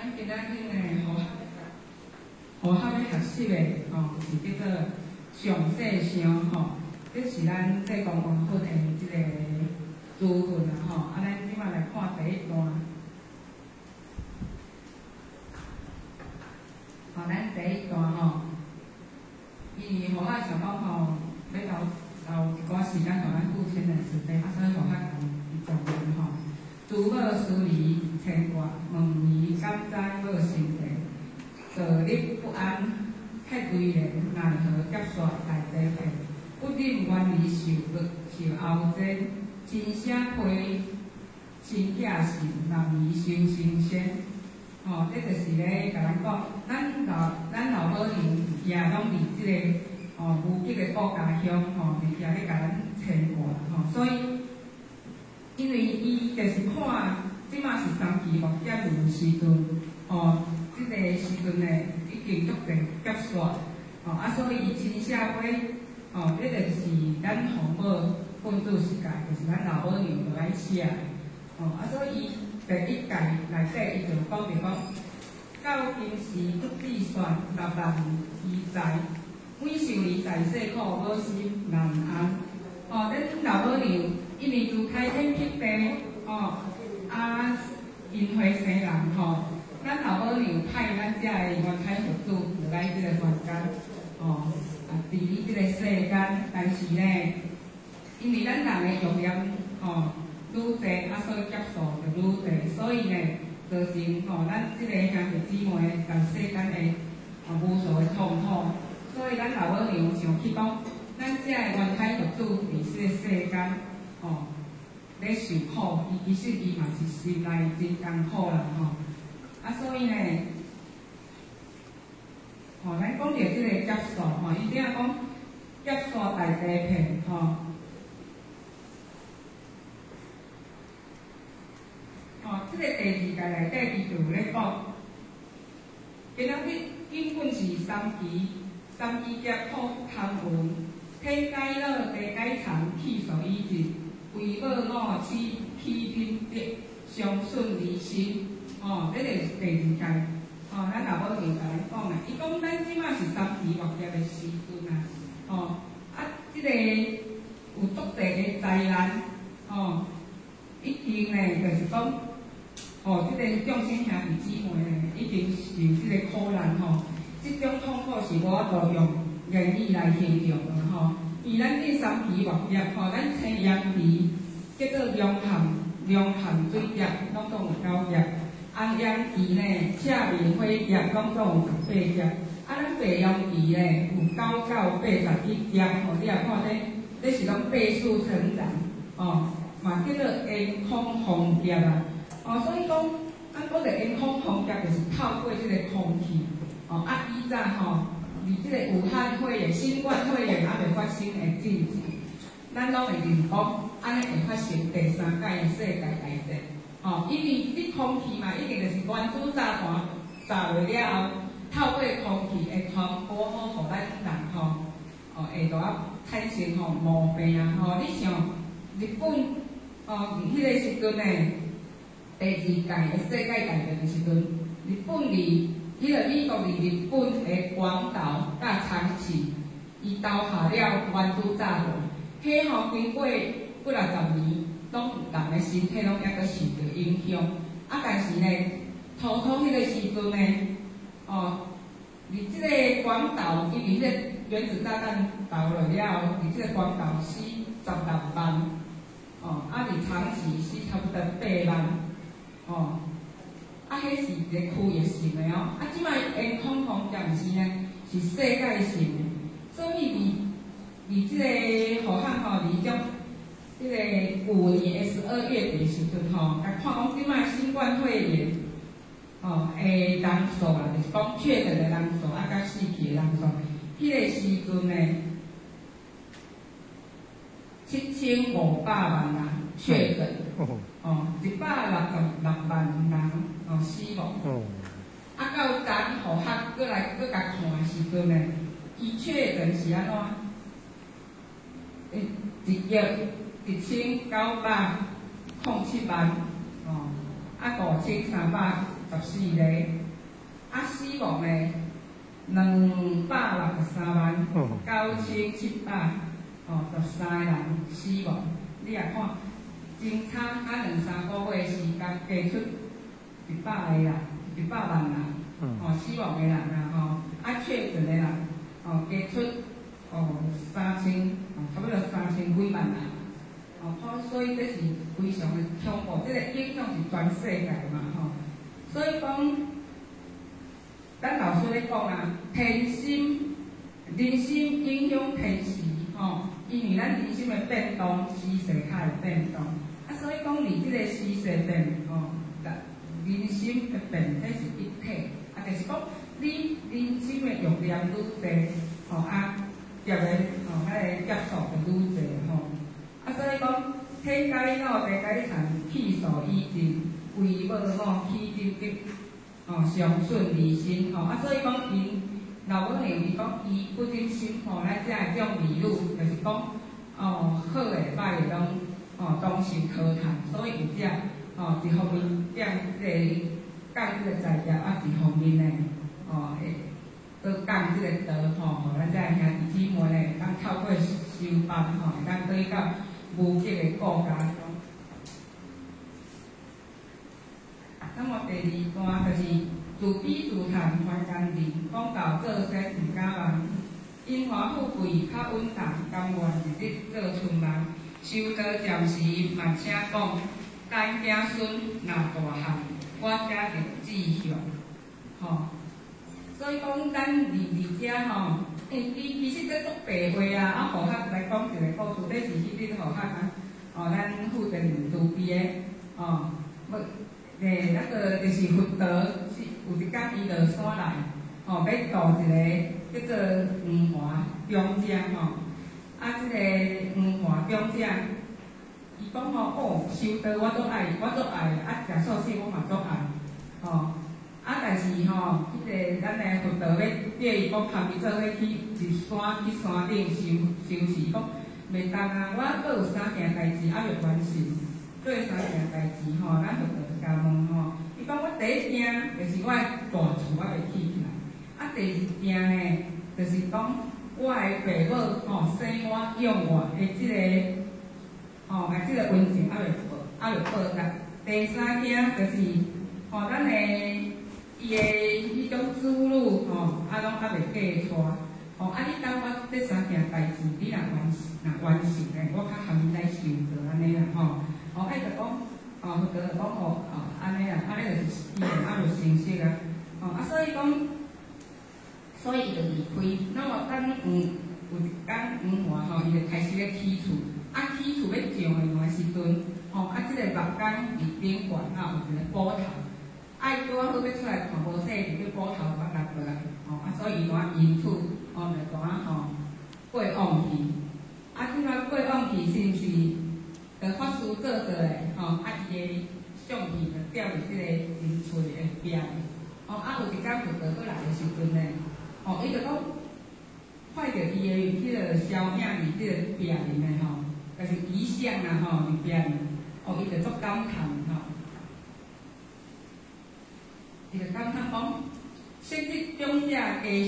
咱今仔日呢，予較欲學習的吼，是叫做上世相吼，這是咱濟公文本的這个資訊啦吼。啊，咱這擺來看第一段。吼，咱第一段吼，因為予我想講吼，欲留留一寡時間予咱父親的慈悲，啊，所以予較共伊講文吼。慈母思兒牽掛，問兒敢知母心地？坐立不安，歇威廉，奈何劫煞大地騙？不忍遠離受虐受熬煎，親聲批親寄信，男兒修神仙。吼，這就是咧共咱講，咱老母娘也攏佇這个吼無極的國家鄉吼，佇遐咧共咱牽掛吼，所以因為伊就是看這馬是三期末劫的時陣，吼，這个時陣呢已經足濟劫煞，吼啊，所以伊親寫批，吼，這就是咱父母奮鬥世界，就是咱老母娘落來寫的，吼啊，所以伊第一誡內底伊就講著講，到今時屈指算六萬餘載，每受兒在世苦，母心難安。吼，咱老母娘因為自開天闢地，吼啊，因禍生人吼，咱老母娘派咱遮的元開佛祖落來這個凡間，吼啊，治理這個世間，但是呢，因為咱人的欲念吼愈濟，啊，所以劫數就愈濟，所以呢，造成吼咱這個兄弟姊妹在世間的吼無數的痛苦，所以咱老母娘想起講，咱遮的元開佛祖佇這個世間吼咧受苦，伊其實伊嘛是心內真艱苦啦吼。啊，所以呢，吼，咱講著這個劫數吼，伊頂講劫煞大地騙吼。吼，這個第二誡內底伊就有咧講，今仔日根本是三期劫苦堪聞，天解樂，地解藏，氣數已盡，唯母我起起品德，常順離心。吼，這就是第二誡。吼，咱老母娘共咱講啊，伊講咱這馬是三期末劫的時陣啊，吼，啊，這個有足濟的災難，吼，已經呢，就是講，吼，這個眾生兄弟姊妹呢，已經受這個苦難吼，這種痛苦是無法度用言語來形容的吼。伊咱這三期末劫吼，咱青陽池叫做龍潭水劫，攏總有九劫；紅陽池呢，赤面火劫，攏總有18劫。啊，咱白陽池呢，有九九81劫吼，你也看這，這是攏倍數成長，吼，嘛叫做煙空風劫啊。哦，所以講，咱講著煙空風劫，就是透過這個空氣，哦，啊，以早吼，佇這個武漢肺炎、新冠肺炎猶未發生的之前，咱攏會認講，按呢會發生第三屆的世界大戰，吼，因為你空氣嘛，已經就是原子炸彈炸落了後，透過空氣會傳播好，予咱人吼，哦，會著啊產生吼毛病啊，吼，你像日本，哦，佇彼個時陣呢，第二屆的世界大戰的時陣，日本佇彼個美國佇日本的廣島佮長崎，伊投下了原子炸彈，彼吼經過幾若十年，攏人的身體攏猶閣受著影響。啊，但是呢，初初彼個時陣呢，哦，佇這個廣島，因為彼個原子炸彈投落了後，佇這個廣島死16萬，哦，啊，佇長崎死差不多8萬，哦。啊，彼是一個區域性的哦，啊，這擺煙空風劫毋是呢，是世界性的，所以佇這個武漢吼，佇種這個舊年的12月底時陣吼，共看講這擺新冠肺炎吼的人數啦，就是講確診的人數啊，佮死去的人數，彼個時陣呢，7500萬人確診，哦，166萬人哦死亡。啊，到昨予學閣來閣共看的時陣呢，伊確診是按怎？1億1907萬，哦，啊，5374 14个，啊死亡的263万9713个人死亡。你也看，真差啊兩三個月時間加出100個啦，100萬人，哦死亡的人啊吼，啊確診的人，哦加出哦三千，哦差不多三千幾萬人，哦，所以這是非常的恐怖，這個影響是全世界嘛吼，所以講，咱老師咧講啊，天心、人心影響天時吼，因為咱人心的變動，時勢較會變動，啊，所以講佇這個時勢變吼，人心的變，這是一體，啊，就是講你人心的欲念愈濟，吼啊，業的吼，彼個業數就愈濟吼，啊，所以講天解惱，地解慚，氣數已盡，唯無我起執得，吼，常順離心吼，啊，所以講𪜶老母娘伊講伊不忍心吼，咱遮的種兒女，就是講哦，好的歹的攏哦當受淘汰，所以有遮吼一方面降這個降這個災業，啊，一方面呢，哦會閣降這個道吼，予咱遮的兄弟姊妹呢，會當透過修辦吼，會當轉到無極的國家中。那麼第二段就是自悲自嘆凡間人，講道做仙毋敢忘。榮華富貴較穩當，甘願日日做春夢。修道暫時慢請講，等子孫若大漢，我才立志向。吼，所以講咱佇佇遮吼，欸，其其實這足白話啊，啊，予較來講一個故事，這是彼日予較哦，咱負責人慈悲的，哦，無，欸，那個就是佛陀是有一工伊落山來，吼，欲度一個叫做黃華長者吼，啊，這個黃華長者，伊講吼，哦，修道我足愛，我足愛，啊，食素食我嘛足愛，吼。啊，但是吼，彼個咱的佛陀欲叫伊講，含伊做伙去入山，去山頂修修持，講袂當啊！我閣有三件代誌猶未完成，做三件代誌吼，咱佛陀就共問吼，伊講我第一件就是我的大厝猶未起起來，啊，第二件呢，就是講我的爸母吼生我養我的這個吼，啊，這個恩情猶未報，猶未報答。第三件就是吼，咱的伊的彼種子女吼，啊，攏猶未嫁娶，吼，啊，你等我這三件代誌，你若完成，若完成咧，我較含你來修道按呢啦吼，吼，啊，伊就講，吼，佛陀就講吼，哦，按呢啦，按呢就是伊就猶未成熟啊，吼，啊，所以講，所以伊就離開。那麼等有一工黃華吼，伊就開始咧起厝，啊，起厝欲上的時陣，吼，啊，這個木工佇頂懸啊，有一個斧頭。啊，伊拄仔好欲出來看無勢，就叫斧頭甲落落來，吼，啊，所以伊怎因此，吼，就怎吼過往去。啊，這擺過往去是毋是？就法師做做的，吼，啊，伊的相片就吊佇這個𪜶厝的壁。吼，啊，有一工佛陀閣來的時陣呢，吼，伊就講看著伊的彼個肖影佇這個壁裡面吼，就是遺像啊，吼，佇壁面，哦，伊就足感嘆吼。伊就感嘆講：昔日長者家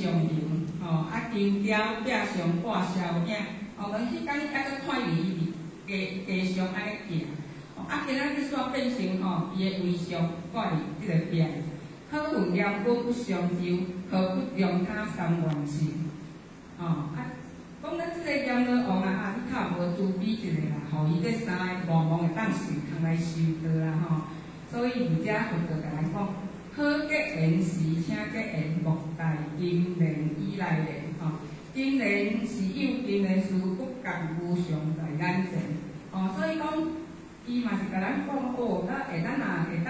上游，吼，啊，金雕壁上掛肖影，哦，講彼工猶閣看著伊佇街街上按呢行，哦，啊，今仔日煞變成吼，伊的遺像掛佇這個壁。可恨閻君不相救，何不容他三願心？吼，啊，講咱這個閻羅王啊，啊，你較無慈悲一下啦，予伊這三个願望會當受通來修道啦，吼。所以佇遮佛陀共咱講。好結緣時，請結緣，莫待金蓮已來臨。吼，金蓮是有金蓮師，不覺無常在眼前。吼，所以講，伊嘛是共咱講，哦，咱會咱若會當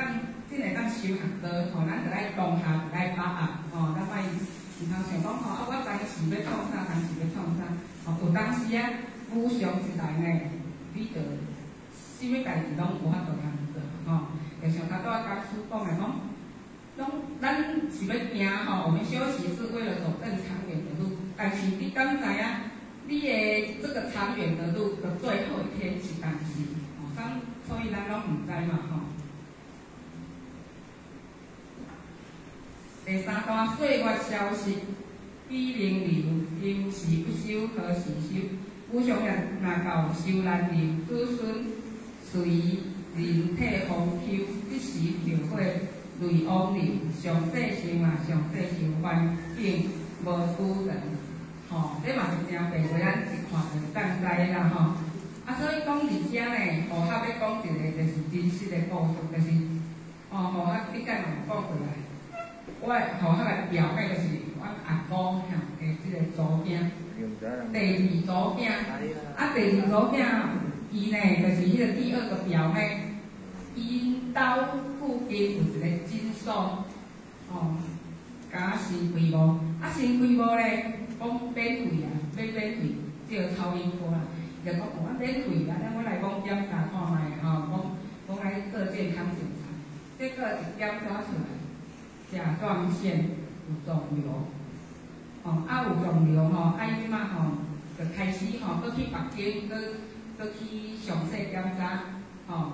真會當修學道，吼，咱就愛當下就愛把握，吼，咱莫毋通想講，吼，啊，我當時欲創啥，當時欲創啥，吼，有當時啊，無常一來呢，你就啥物代誌攏無法度通做，吼，就像頭拄仔講師講的講。攏咱是欲行吼，我們修習是為了走更長遠的路，但是你敢知影？你的這個長遠的路的最後一天是當時，吼，所以咱攏毋知嘛，吼。第三段歲月消失，比能流，今時不修何時修？無常人若到修難流，子孫隨人體風丘，這時後悔淚往流。上細想啊，上細想，環境無拄人，吼，這嘛是誠白話，咱一看就會當知啦，吼。啊，所以講佇遮呢，何合欲講一个就是真實的故事，就是哦，何合頂擺嘛有講過來，我的何合的表妹就是阮阿公吼的這个祖囝，第二祖囝，啊，第二祖囝伊呢，就是彼个第二个表妹，𪜶兜附近有一个診所，吼，共生規模，啊，生規模咧，講免費啊，欲免費，這個超音波啦。就講哦，啊免費啊，咱我來講檢查看覓吼，講講來做健康檢查，結果一檢查出來，甲狀腺有腫瘤，吼，啊有腫瘤吼，啊伊這馬吼，就開始吼，閣去北京，閣閣去詳細檢查，吼，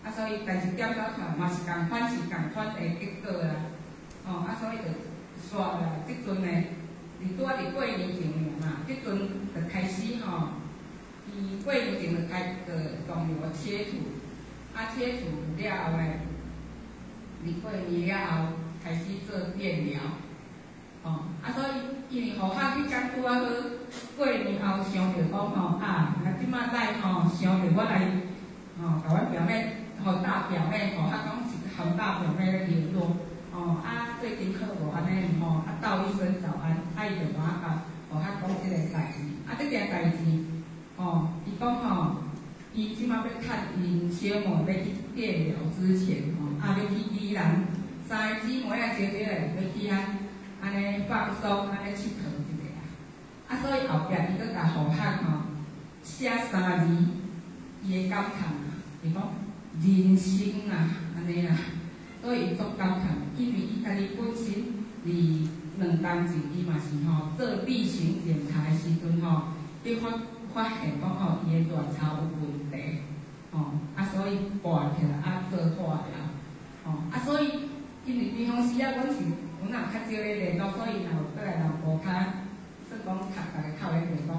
啊所以但是檢查出來嘛是仝款是仝款的結果啦，吼，啊所以就煞啦，這陣呢，佇拄仔佇過年前爾嘛，這陣就開始吼。伊過年前就開就腫瘤切除，啊切除了後呢，佇過年了後開始做電療，吼，啊所以因為予較彼工拄仔好過年後想著講吼，啊，啊這馬來吼想著我來吼，共阮表妹，予大表妹吼，較講是含大表妹咧聯絡，吼，啊最近好無按呢吼，啊道一聲早安，啊伊就共我共予較講這個代誌，啊這件代誌。吼，伊講吼，伊這馬欲趁𪜶小妹欲去電療之前吼，啊欲去宜蘭，三个姊妹仔招招來欲去遐，按呢放鬆，按呢𨑨迌一下啊。啊，所以後壁伊閣共予客吼寫三字，伊的感嘆啊，伊講人生啊，按呢啊，所以伊足感嘆，因為伊家己本身佇2冬前，伊嘛是吼做例行檢查的時陣吼，去發。發現講吼，伊的卵巢有問題，吼，啊，所以拔起來啊做化療，吼，啊，所以因為平常時啊，阮是阮也較少咧聯絡，所以若有閣來南部較算講較逐家較有咧聯絡。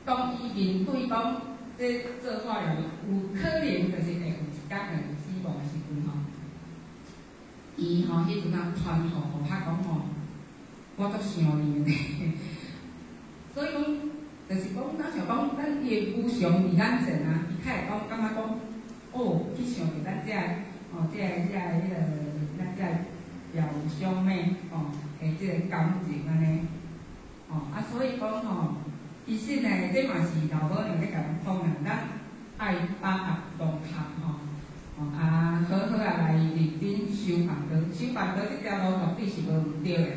當伊面對講這做化療有可能就是會有一工會死亡的時陣吼，伊吼彼陣啊傳予予較講吼，我足想念的，所以講。就是講，咱想講，咱伊的無常佇咱前啊，伊較會講，感覺講，哦，去想著咱這个，哦，這个、這个、彼个，咱這个表兄妹，哦，的這个感情按呢，哦，啊，所以講吼，其實呢，這嘛是老母娘咧共咱講啊，咱愛把握當下吼，哦，啊，好好啊來認真修辦道，修辦道這條路絕對是無毋對的，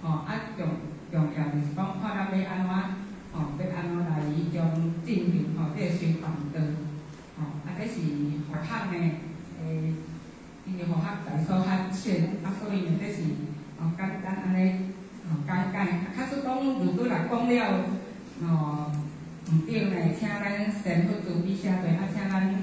吼，啊，重重要就是講，看咱欲按怎。吼，欲按怎來將進行吼，這个修辦道，吼，啊，這是佛學呢，欸，因為佛學在所較淺，啊，所以呢，這是哦簡單按呢，吼講解。啊，假使講如果若講了，哦，毋對呢，請咱先佛慈悲寫低，啊，請咱